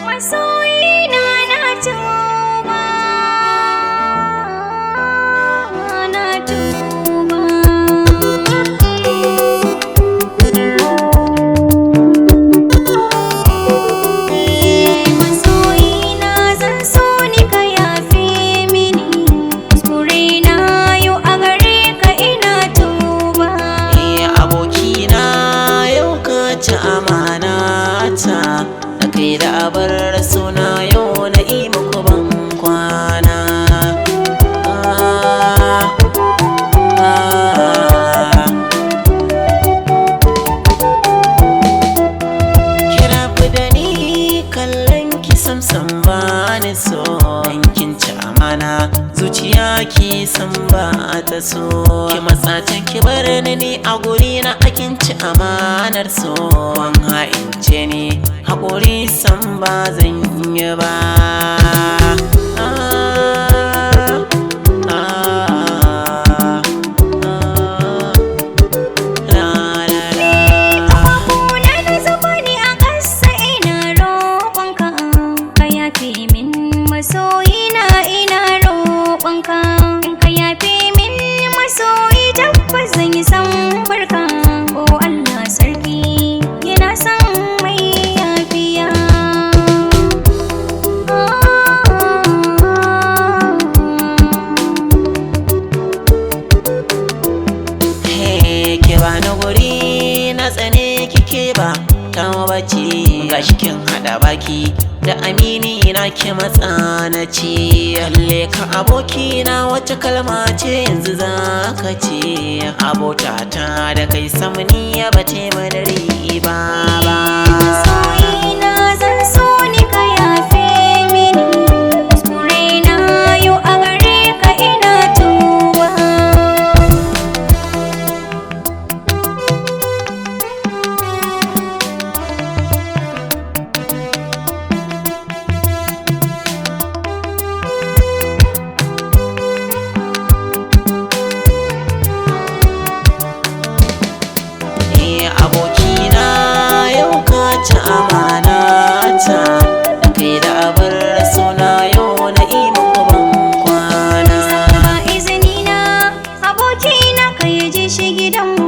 Masoyina na tuba, na tuba. Masoyina zan so ni ka yafe mini, kuskure na yau a gare ka ina tuba. Eh abokina yau ka ci amana ta, da kai da abar suna yau na yi muku ban kwana. Kira da ni kallon ki samsam ba ni so, dan kin ci amana zuciya ki san ba ta so. Ki matsa can ki bar ni ni a guri na akin ci amanar so. Wan ha'ince ni haƙuri san ba zan yi ba. La la la. Ƙafafuna na zuba ni a ƙasa ina roƙonka, ka yafe min masoyina ina roƙonka. In ka yafe min masoyi tabbas zan yi san barka. Oh Allah sarki yana son mai yafiya. Hey, ke ba na guri na tsane kike ba ta bace, gashi kin hada baki da amini na ki matsa na ce. Lalle ka aboki na wace kalma ce yanzu za ka ce, abota ta da kai samni ya bace mana riba ba. Masoyina zan so ni ka yafe mini, kuskure na yau a gare ka ina tuba. Eh abokina yau ka ci amana ta, da kai da abar suna yau na yi muku ban kwana. Ba izini na abokina ka yi ji shi gidanmu,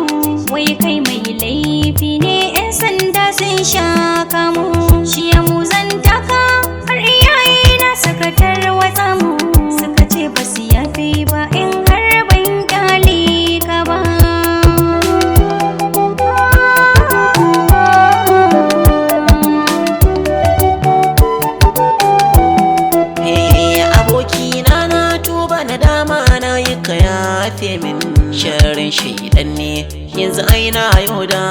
wai kai mai laifi ne 'yan sanda sun sha kamu. Shi ya muzanta ka har iyaye na suka tarwatsa mu, suka ce ba su yafe ba in har ban kyale ka ba. Eh abokina na tuba na dama na yi ka yafe min, sharrin shaidan ne yanzu ai na yau da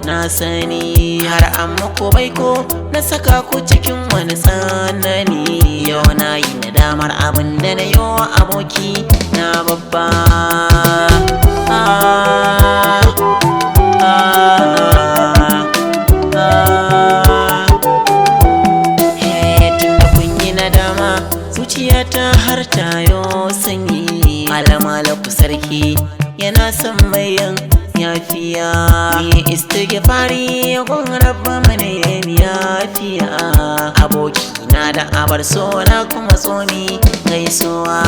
na sani. Har an muku baiko na saka ku cikin wani tsanani, yau na yi nadamar abin da na yi wa aboki na babba. Ah, ah, ah. Tunda kun yi nadama zuciyata har tayo sanyi. Malamala ku sarki yana son bayan yafiya. Ni istighfari gun rabba mana yafiya. Aboki na da abar so na kuma tsomi gaisuwa.